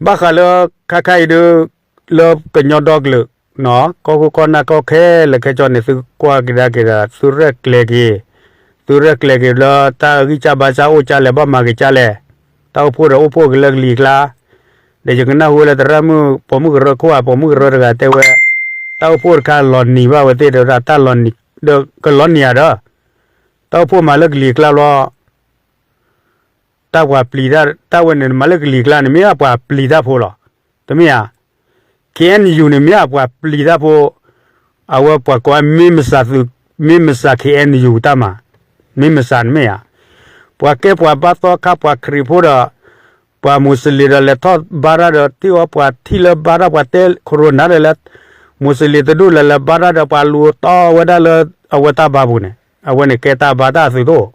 ဘၣ်ဃးလၢ ခါခါအံၤဒီး လၢကညီဒီကလုာ်, ကီၢ်ခိၣ်ကီၢ်နၢ်ကီၢ်ခဲလၢာ်ခဲဆ့န့ၣ် သုကွၢ်ကဒါက့ၤဒီး သုရဲၣ်ကျဲၤက့ၤ, သုရဲၣ်ကျဲၤက့ၤလၢတၢ်ဂံၢ်စၢ်ဘါစၢ်အိၣ်ကၢ်လဲၣ် ဘၣ်မၤက့ၤကၢ်လဲၣ်, တၢ်အိၣ်ဖှိၣ်ဒီးအိၣ်ဖှိၣ်က့ၤလၢကလံၤကျါ, ဒီးယကနၣ်ဟူဝဲလၢသရၣ်မုၣ် ပိာ်မုၣ်ကရၢခိၣ်ဧါ ပိာ်မုၣ်ကရၢတဂၤတဲဝဲ, တၢ်အိၣ်ဖှိၣ်တခါလီၤနံၤဘၣ်ဝဲသ့ၣ်ဒီး တၢ်လီၤနံၤ, ဒီးကလီၤနံၤဧါဒီး, တၢ်အိၣ်ဖှိၣ်မၤလၢကလံၤကျါဘျီ တၢ်ပှၤပျံၤတၢ်, တၢ်ဝဲန့ၣ် မၤလၢကလံၤကျါန့ၣ် မ့ၢ်ပှၤပျံၤတၢ်ဖိလီၤ. တမ့ၢ်ဧါ. ခ့ၣ်အဲၣ်ယူၣ်န့ၣ် မ့ၢ်ပှၤပျံၤတၢ်ဖိ, အဝဲပှၤကိးဝဲ မ့ၢ်မစးသုး, မ့ၢ်မစး ခ့ၣ်အဲၣ်ယူၣ် တၢ်မၤ, မ့ၢ်မစးန့ၣ်မ့ၢ်ဧါ. ပှၤကဲပှၤဘါသီခါ ပှၤခရံာ်ဖိဒီး ပှၤမူးစလ့ၣ်ဒီး လဲၤထီၣ်ဘါတၢ်ဒီး တ့ၢ်အီၤပှၤထံၣ်လၢဘါတၢ် ပှၤတဲ ခရူၣ်နၤဒီး လဲၤ, မူးစလ့ၣ်တဒူၣ်လဲၤလဲၤဘါတၢ်ဒီး ပှၤလူၤတီဝဲဒၣ်လၢ အဝဲတၢ်ဘါပူၤန့ၣ်, အဝဲန့ၣ်ကဲတၢ်ဘါတၢ်အသုးတိၣ်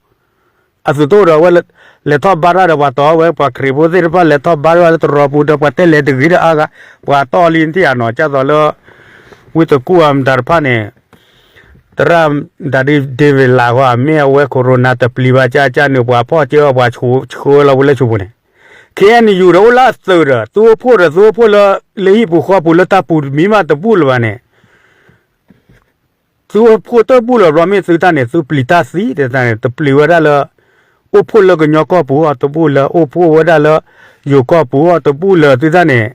အသုးတိၣ်ဒီး အဝဲလဲၤထီၣ်ဘါတၢ်ဒီး ပှၤတီဝဲ ပှၤခရံာ်ဖိသ့ၣ်တဖၣ် လဲၤထီၣ်ဘါတၢ်လၢတရီပူၤဒီး ပှၤတဲလဲၤတဂ့ၤဒီးအါဂၤ, ပှၤတီလံနထံၣ်ဧါနီၤ, ကၢ်သိးလၢ ဝံသကူၣ်အမတၤတဖၣ်န့ၣ်, သရၣ်မတၤဒ် ဒ့ဝ့ၤလး ဂီၢ် မ့ၢ်အဝဲ ခရူၣ်နၤ တပျံၤဘၣ်ကၢ်ကၢ်န့ၣ် ပှၤဖီၣ်ကၢအီၤ ပှၤဆှၢဝဲလီၤဝဲလၢဆိပူၤန့ၣ်, ခ့ၣ်အဲၣ်ယူၣ်ဒီး အိၣ်လၢအသုးဒီး သုအိၣ်ဖှိၣ်ဒီး သုအိၣ်ဖှိၣ်လၢ လၢဟံၣ်ပူၤဃီပူၤ လၢတၢ်ပူၤတမံၤမးတဘူၣ်လၢၤဘၣ်န့ၣ် သုအိၣ်ဖှိၣ်တဘူၣ်လၢၤဘျီ မ့ၢ်သုတၢ်န့ၣ် သုပျံၤတၢ်သံတၢ်န့ၣ် တပျံၤဝဲဒၣ်လၢ အိၣ်ဖှိၣ်လၢကညီကီၢ်ပူၤအီၤတဘူၣ်လၢ အိၣ်ဖှိၣ်ဝဲဒၣ်လၢ ယိၤကီၢ်ပူၤအီၤတဘူၣ်လၢၤသုတၢ်န့ၣ်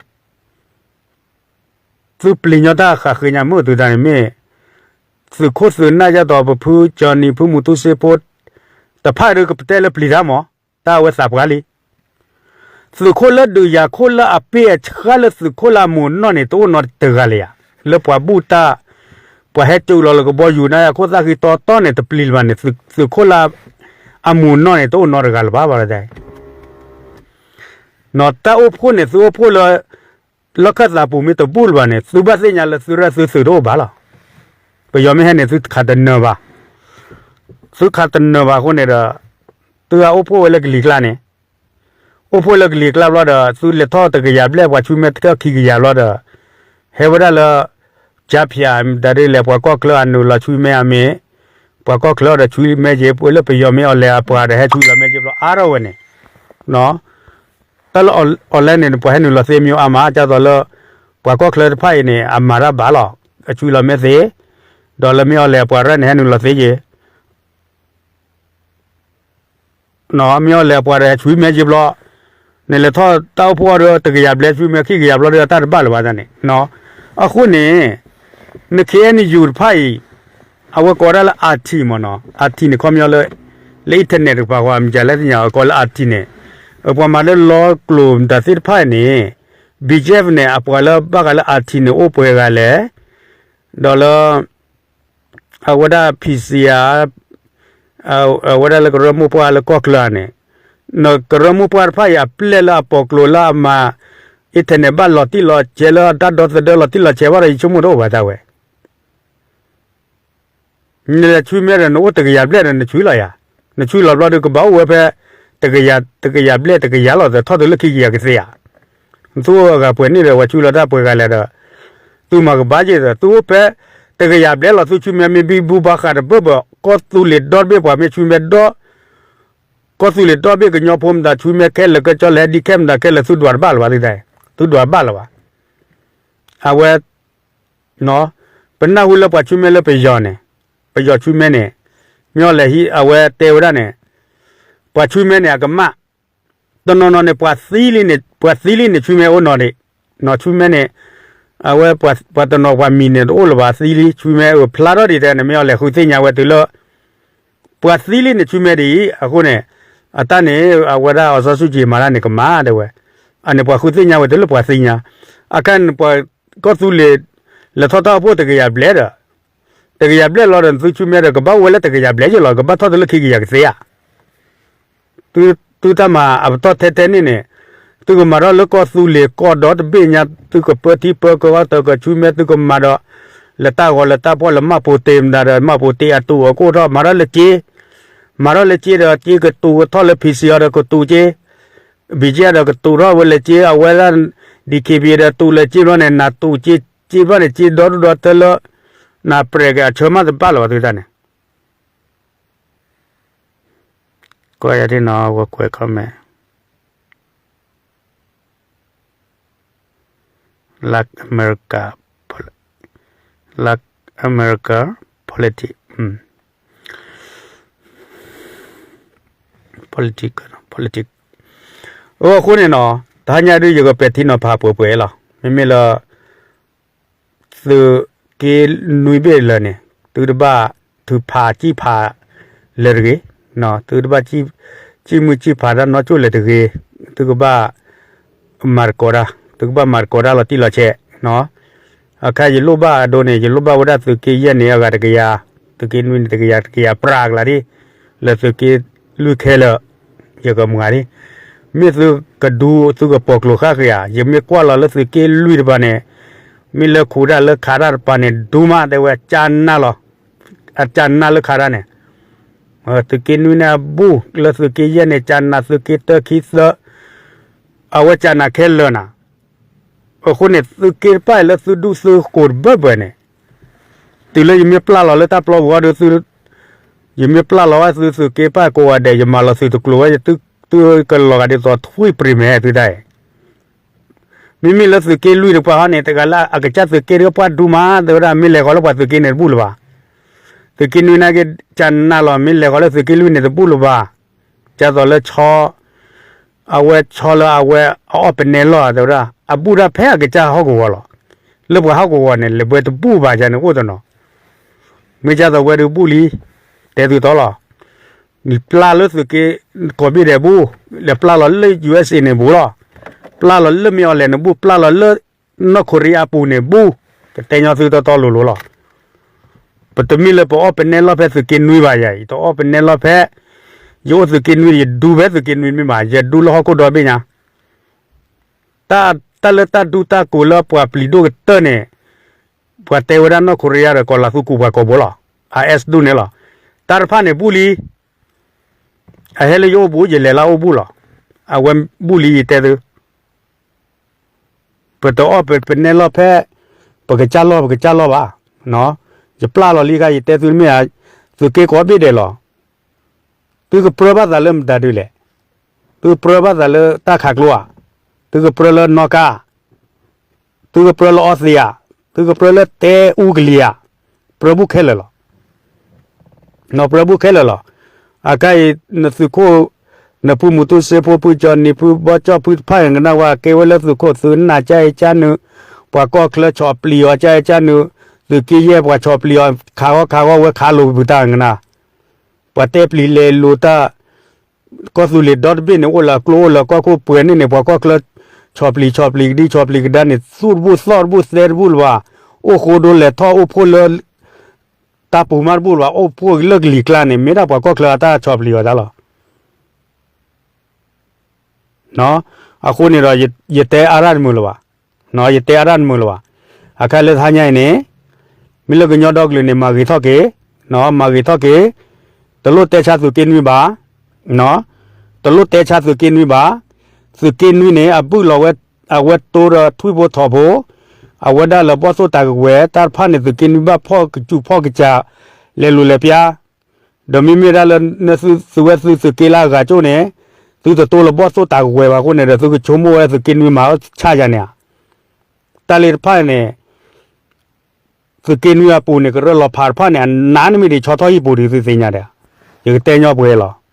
သုပျံၤညီတၢ်ဃးဃ့ညါမုၣ်သုတၢ်န့ၣ်မ့ၢ် သုးခိၣ်သုးနၢ်ယဲၢ်တီၤ ပဖု ကၠီနံၤ ဖုမူတူစ့ဖိ တဖၣ်ဒုးကပတဲလၢပျံၤတၢ်မး တၢ်အဝဲသးပှၢ်လံ. သုးခိၣ်လၢဒုးယၤခိၣ်လၢအပ့ၢ်အဆှၣ်လၢသုးခိၣ်လၢအမူးအနီၢ်န့ၣ် တအိၣ်နီတဂၤလၢၤယၤ, လၢပှၤဘူၣ်တၢ်, ပှၤဟဲကၠိလီၤလၢကဘီယူၤန့ၣ် အခိၣ်သၣ်ဃံတီတီန့ၣ် တပျံၤလၢၤဘၣ်န့ၣ် သုးခိၣ်လၢအမူးအနီၢ်န့ၣ် တအိၣ်နီတဂၤလၢၤဘၣ်ဘၣ်တဲ နီၢ်တၢ်အိၣ်ဖှိၣ်န့ၣ် သုအိၣ်ဖှိၣ်လၢ လီၢ်ခၢၣ်သးပူၤမ့ၢ်တဘူၣ်လၢၤဘၣ်န့ၣ် သုဘၣ်သ့ၣ်ညါလၢသုရဲၣ်သုသုးတအိၣ်ဘၣ်လီၤ. ပယီၤမ့ၢ်ဟဲန့ၣ် သုခးတနၢၤဘၣ်, သုခးတနၢၤဘၣ်အဃိန့ၣ်ဒီး သုဟဲအိၣ်ဖှိၣ်ဝဲလၢကလံၤကျါန့ၣ်, အိၣ်ဖှိၣ်လၢကလံၤကျါဘျီဒီး သုလဲၤထီၣ်တကယၤဘျဲၣ် ပှၤဆူမဲထီၣ်ခံကယၤဘျီဒီး ဟဲဝဲဒၣ်လၢ ကၠါဖၠး မတၤဒ်လဲၣ် ပှၤကီၢ်ချၢအနုာ်လီၤဆူမဲအမ့ၢ်, ပှၤကီၢ်ချၢဒီးဆူမဲက့ၤ လၢပယီၤမ့ၢ်အီၤလဲၤအပှၤဒီးဟဲဆူလီၤမဲက့ၤဘျီအါထီၣ်ဝဲန့ၣ်, တၢ်လၢ online န့ၣ် ပှၤဟဲနုာ်လီၤသ့မ့ၢ်အါမး ဒ်သိးလၢ ပှၤကီၢ်ချၢတဖၣ်အံၤန့ၣ် အမၤတၢ်ဘၣ်လီၤ, အဆူလီၤမဲသ့, ဒီးလၢမ့ၢ်အီၤလဲၤအပှၤရဲၣ်န့ၣ် ဟဲနုာ်လီၤသ့က့ၤ မ့ၢ်အီၤလဲၤအပှၤဒီးဟဲဆူမဲက့ၤဘျီ, နလဲၤထီၣ်တၢ်အိၣ်ဖှိၣ်အီၤဒီးတကယၤဘျဲၣ်ဆူမဲခံကယၤဘျီဒီးတၢ်တဘၣ်လၢၤဘၣ်န့ၣ်, အဃိန့ၣ် န ခ့အဲၣ်ယူၣ် တဖၣ်အံၤ အဝဲကိးဒၣ်လၢ အၣ်ထံၣ် မ့ၢ်နီၤ, အၣ်ထံၣ် န့ၣ် ခီပညီလၢ လၢ internet တကပၤဃီ မ့ၢ်ကလဲၣ်သ့ၣ်ညါ အကိးလၢ အၣ်ထံၣ် န့ၣ်, ပှၤမၤလၢလီကျိၤမတၤသ့ၣ်တဖၣ်န့ၣ်, BGF န့ၣ် အပှၤလၢဘၣ်ဃးလၢ အၣ်ထံၣ် န့ၣ် အိၣ်ပှဲၤဂၤလဲၣ်, ဒီးလၢ အဝဲဒၣ် ဖံးစံယၤ အဝဲဒၣ်လၢကရၢမိၢ်ပှၢ်လၢကီၢ်ချၢန့ၣ်, နကရၢမိၢ်ပှၢ်တဖၣ်အံၤ အပျဲၢ်လၢအပိာ်ကျိၤလၢအမၤ internet ဘၣ်လီၤတံၢ်လီၤဆဲးလၢတၢ်ဒီသဒၢလီၤတံၢ်လီၤဆဲးဘၣ်ဒီး ယဆိကမိၣ်တအိၣ်ဘၣ်တၢ်ဝဲ နလဲၤဆူမဲဒီး နအိၣ်တကယၤဘျဲၣ်ဒီး နဆူလီၤယၤ, နဆူလီၤဘျီဒီး ကဘၣ်အိၣ်ဝဲဖဲ တကယၤ တကယၤဘျဲၣ် တကယၤလီၤ သထီၣ်တုၤလၢခံကယၤကသ့ဧါ, နသုအိၣ်အဂၤပှဲၤန့ၣ်ဒီး ပှၤဆူလီၤတၢ်ပှဲၤဂၤလဲၣ်ဒီး သုမၤကဘၣ်က့ၤဒီး သုအိၣ်ဖဲ တကယၤဘျဲၣ်လီၤ သုဆူမဲမ့ၢ်ဘံဘူဘၣ်ဃးတဘၢၣ်ဘၢၣ် ကီၢ်သူလ့ၤဒီတဘ့ၣ်ပှၤမ့ၢ်ဆူမဲဒီ ကီၢ်သူလ့ၤဒီဘ့ၣ်ကညီဖိမတၤဆူမဲခဲလၢာ် ကၠီလဲၤဒံခဲမတၤခဲလၢာ် သုဒွးတဘၣ်လၢၤဘၣ်သ့ၣ်တၢ်, သုဒွးဘၣ်လၢၤဘၣ်. အဝဲ ပနၢ်ဟူလၢပှၤဆူမဲလၢပယီၤန့ၣ်, ပယီၤဆူမဲန့ၣ်, မ့ၢ်အီၤလဲၤဟံး အဝဲတဲဝဲဒၣ်န့ၣ်, ပှၤဆူမဲန့ၣ် အကမၣ်, တနီၤနီၤန့ၣ် ပှၤသံလံန့ၣ် ပှၤသံလံန့ၣ် ဆူမဲအိၣ်နီၤဒံး, နီၤဆူမဲန့ၣ်, အဝဲ ပှၤတနီၤပှၤမံၤန့ၣ် တအိၣ်လၢၤဘၣ်သံလံ ဆူမဲအဖျါထီၣ်ဒံးတဲန့ၣ် မ့ၢ်အီၤလဲၤဃုသ့ၣ်ညါဝဲတုၤလၢ ပှၤသံလံန့ၣ် ဆူမဲဒံးအံၤ အဃိန့ၣ်, အတၢ်န့ၣ် အဝဲဒၣ် အောင်ဆန်းစုကြည် မၤတၢ်န့ၣ်ကမၣ်တဲဝဲ, အန့ၣ်ပှၤဃုသ့ၣ်ညါဝဲတုၤလၢပှၤသ့ၣ်ညါ, အခါန့ၣ်ပှၤကီၢ်သူလ့ၤ လဲၤထီၣ်တၢ်အိၣ်ဖှိၣ်တကယၤဘျဲၣ်ဒီး, တကယၤဘျဲၣ်လီၤဒီး သုဆူမဲဒီးကဘၣ်အိၣ်ဝဲလၢတကယၤဘျဲၣ်ယ့ၣ်လီၤ ကဘၣ်ထီၣ်တုၤလၢခံကယၤကသ့ဧါ. သုတၢ်မၤအပတီၢ်ထဲထဲန့ၣ်န့ၣ်, သုကမၤထီၣ်လၢကီၢ်သူလ့ၤကီၢ်ဒီတဘ့ၣ်ညါ သုကပၢထံပၢကီၢ်တၢ်ကဆူမဲ သုကမၤဒီး, လၢတၢ်ဂီၤလၢတၢ်ဖှီၣ်လၢမၢ်ပိၤတ့မတၤဒီး မၢ်ပိၤတ့အတူးအကိၣ်ထီၣ် မၤထီၣ်လၢက့, မၤထီၣ်လၢက့ဒီး က့ကတူးထီၣ်လၢ ဖံးစံယၤ ဒီးကတူးက့ ဘံၣ်ကဲဒီးကတူးထီၣ်ဝဲလၢက့ အဝဲဒၣ် DKBA ဒီးတူးလၢက့ဘျီန့ၣ် နတူးက့ က့ဘျီန့ၣ် က့ဒီဒူၣ်ဒီတၢလၢ နပြဲးက့ၤအဆၢမးတဘၣ်လၢၤဘၣ်သုတၢ်န့ၣ် ကွၢ်ယၤဒ်နီၤ ဝဲကွဲး comment လၢအမဲရကၤ လၢအမဲရကၤ politics, politics, politics အဃိန့ၣ်နီၤ တဟါညါဒုးယကပဲာ်ထံနီၤဖးပှဲၤပှဲၤလီၤ. မ့မ့ၢ်လၢ သုးက့နွံဘ့ၣ်လၢာ်န့ၣ် သုတဘၣ်ထုးဖးစံၣ်ဖးလၢၤတဂ့ၤ, သုတဘၣ်စံၣ်မုၢ်စံၣ်ဖးတၢ်နီတစိၢ်လၢၤတဂ့ၤ, သုကဘၣ် မၤသကိးတၢ်, သုကဘၣ်မၤသကိးတၢ်လီၤတံၢ်လီၤဆဲး, အခါယလိၣ်ဘၣ်အဒိန့ၣ် ယလိၣ်ဘၣ်ဝဲဒၣ်သုးက့ယဲၢ်န့ၣ် အဂၤတကယၤ, သုးက့နွံန့ၣ်တကယၤ, တကယၤပြးကလးဒ်, လၢသုးက့လွံၢ်ခဲလၢာ်, ယကမၤဒ်, မ့ၢ်သုကဒူသုကပိာ်ကျိၤဃၣ်ဃၢၤဧါ, ယမ့ၢ်ကွၢ်လီၤလၢသုးက့လွံၢ်တပၤန့ၣ်, မ့ၢ်လၢခူးတၢ်လၢခးတၢ်တပၤန့ၣ် ဒူမးတဲဝဲကၠါနၢ်လီၤ, အကၠါနၢ်လၢခးတၢ်န့ၣ် သုးက့နွံန့ၣ်အဘူၣ်, လၢသုးက့ယဲၢ်န့ၣ် ကၠါနး, သုးက့တၢ ခံ သၢ, အဝဲကၠါနးခဲလၢာ်နၤ, အဃိန့ၣ် သုးက့တဖၣ်လၢသုဒူၣ်သုကိးတဘၢၣ်ဘၢၣ်န့ၣ်, တုၤလၢယမ့ၢ်ပျၢ်လီၤလၢတၢ်ပျီပူၤအီၤဒီး ယမ့ၢ်ပျၢ်လီၤဝဲသုသုးက့တဖၣ်ကိးဂၤဒဲး ယမၤလီၤသုးတကျိၤဝဲ သုကလီၤဂာ်ဒ်သိးထွံၣ်ပြံၤမဲာ်သုတၢ်အံၤ မ့မ့ၢ်လၢသုးက့လွံၢ်တပၤဟီန့ၣ် တဂၤလၢအကစၢ်သုးက့တကပှၢ်ဒူမး တဲဝဲဒၣ် မ့ၢ်လဲၤဃီၤလၢပှၤသုးက့န့ၣ်တဘူၣ်လၢၤဘၣ်. သုးက့နွံန့ၣ်က့ ကၠါနးလီၤ မ့ၢ်လဲၤဃီၤလၢသုးက့လွံၢ်န့ၣ်တဘူၣ်လၢၤဘၣ်. ဒ်သိးလၢဆီ အဝဲဆီလၢအဝဲအအီၣ်ပနဲလီၤ တဲဝဲဒၣ် အဘူၣ်တၢ်ဖဲအကစၢ်ဟီၣ်ကဝီၤလီၤ. လၢပှၤဟီၣ်ကဝီၤန့ၣ် လဲၤဘှဲတဘူၣ်ဘၣ်ယၤန့ၣ်အိၣ်တနီၤ မ့ၢ်ဒ်သိးဝဲဒုးဘူၣ်လံ တဲသုတီလီၤ. နပျၢ်လၢသုးက့ကိးဘ့ၣ်ဒဲးဘူၣ် လဲၤပျၢ်လီၤလၢ ယူႇအ့ၣ်စ့ၣ် န့ၣ်ဘူၣ်လီၤ. ပျၢ်လီၤလၢမ့ၢ်အီၤလဲၣ်န့ၣ်ဘူၣ်, ပျၢ်လီၤလၢနီၢ်ခိရံအပူၤန့ၣ်ဘူၣ်, ကတဲညီသုတီတီလိၤလိၤလီၤ. ပတမ့ၢ်လၢပအီၣ်ပနဲလီၢ်ဖဲသုးက့နွံဘၣ်ယၤအံၤ, တအီၣ်ပနဲလီၢ်ဖဲ, ယအိၣ်သုးက့နွံ ယဒူဖဲသုးက့နွံမ့ၢ်ဘၣ်, ယဒူလၢဟီၣ်ခိၣ်ဒီဘ့ၣ်ညါ, တၢ်လၢတၢ်ဒူတၢ်ကိးလၢပှၤပျံၤဒိၣ်ကတၢၢ်န့ၣ်, ပှၤတဲဝဲဒၣ်နီၢ်ခိရံယါဒီးကီၤလၤသူကူးပှၤကိာ်ဘိလီၤ, အ S ဒူၣ်န့ၣ်လီၤ. တၢ်တဖၣ်န့ၣ်ဘူၣ်လံ, အဟဲလၢယအိၣ်ဘူး ယလဲၤလၢအအိၣ်ဘူးလီၤ. အဝဲဘူၣ်လံယတဲသု ပတအီၣ်ပနဲလီၢ်ဖဲ, ပကစၢ်လီၢ် ပကစၢ်လီၢ်ဘၣ်. ယပျၢ်လီၤလံခါ ယတဲသုမ့ၢ်ဧါ, သုးက့ကိးဘ့ၣ်ဒဲးလီၤ. သုကပြၢဘၣ်သးလၢမတၤဒုလဲၣ်, သုကပြၢဘၣ်သးလၢတၢ်ခးကျိဧါ, သုကပြၢလၢနီၣ်ကါ သုကပြၢလၢအီသံးဧါ, သုကပြၢလၢတဲအူကလံၤဧါ, ပြၢဘူၣ်ခဲလၢာ်လီၤ. နီၢ်ပြၢဘူၣ်ခဲလၢာ်လီၤ. အခဲအံၤ နသုးခိၣ်, နဖုမူတူစ့ဖိ ဖုကၠီနံၤ ဖုဘီကၠီဖုတဖၣ်ဂၤကနၣ်ဝဲ ကဲဝဲလၢသုးခိၣ်သုနၢ်ကၢ်အံၤကၢ်နုာ်, ပှၤကီၢ်ချၢဆီၣ်ပျံၤအီၤကၢ်အံၤကၢ်နုာ်, သုးက့ယဲၢ်ပှၤဆီၣ်ပျံၤအီၤ ခးဂီၢ်ခးဂီၢ်ဝဲခးလိာ်ပတၢ်ဂၤကနၣ်, ပှၤတဲပျံၤလဲၤလိာ်တၢ် ကီၢ်သူလ့ၤဒီတဘ့ၣ်န့ၣ် အိၣ်လၢအကျိအိၣ်လၢကီၢ်ခိၣ်ပှဲၤန့ၣ်န့ၣ် ပှၤကီၢ်ချၢ ဆီၣ်ပျံၤဆီၣ်ပျံၤကဒံဆီၣ်ပျံၤကဒါန့ၣ် သူၣ်တဘူၣ်သီၣ်တဘူၣ်သဲတဘူၣ်လၢၤဘၣ်, အိၣ်ဃိဒိလဲၤထီၣ်အိၣ်ဖှိၣ်လၢ တၢ်ပူၤမးတဘူၣ်လၢၤဘၣ်, အိၣ်ဖှိၣ်လၢကလံၤကျါန့ၣ် မ့ၢ်ဒၣ်ပှၤကီၢ်ချၢအတၢ်ဆီၣ်ပျံၤအီၤတၢ်လီၤ. အဃိန့ၣ်ဒီး ယတဲအါရၣ်တမုာ်လၢၤဘၣ်, ယတဲအါရၣ်တမုာ်လၢၤဘၣ်. အခါလၢတဟါညါအံၤန့ၣ် မ့ၢ်လၢကညီဒီကလုာ်န့ၣ် မၤဂ့ၤထီၣ်က့ၤ, မၤဂ့ၤထီၣ်က့ၤ, တလိၣ်တဲဆါသုးက့နွံဘၣ်, တလိၣ်တဲဆါသုးက့နွံဘၣ်. သုးက့နွံန့ၣ် အဘုၣ်လီၤဝဲ, အဝဲတိဒီးထွံၣ်ဖိထိးဖိ, အဝဲဒၣ်လၢဘီၣ်သိၣ်တၢ်ကဝဲၤ တၢ်တဖၣ်န့ၣ် သုးက့နွံဘၣ်ဖီၣ်ကစူၢ်ဖီၣ်ကစၢ် လဲၤလူၤလဲၤပျါ ဒီးမ့မ့ၢ်ဒၣ်လၢ နသုသုဝဲသုသုးက့လၢအဂၤကၠိၣ်န့ၣ် သုတတိလၢဘီၣ်သိၣ်တၢ်ကဝဲၤဘၣ်အဃိန့ၣ်ဒီး သုကဆိကမိၣ်ဝဲသုးက့နွံမၤအီၣ်ဆၣ်ယၤန့ၣ်ဧါ. တၢ်လၢတဖၣ်န့ၣ် သုးက့နွံအပူၤန့ၣ် ကရၢလီၤဖးတဖၣ်န့ၣ် အနးနမ့ၢ်ဒံးဆီထီၣ်ဟံၣ်ပူၤဒံးသုသ့ၣ်ညါဒီး ယကတဲညီပှဲၤလီၤ.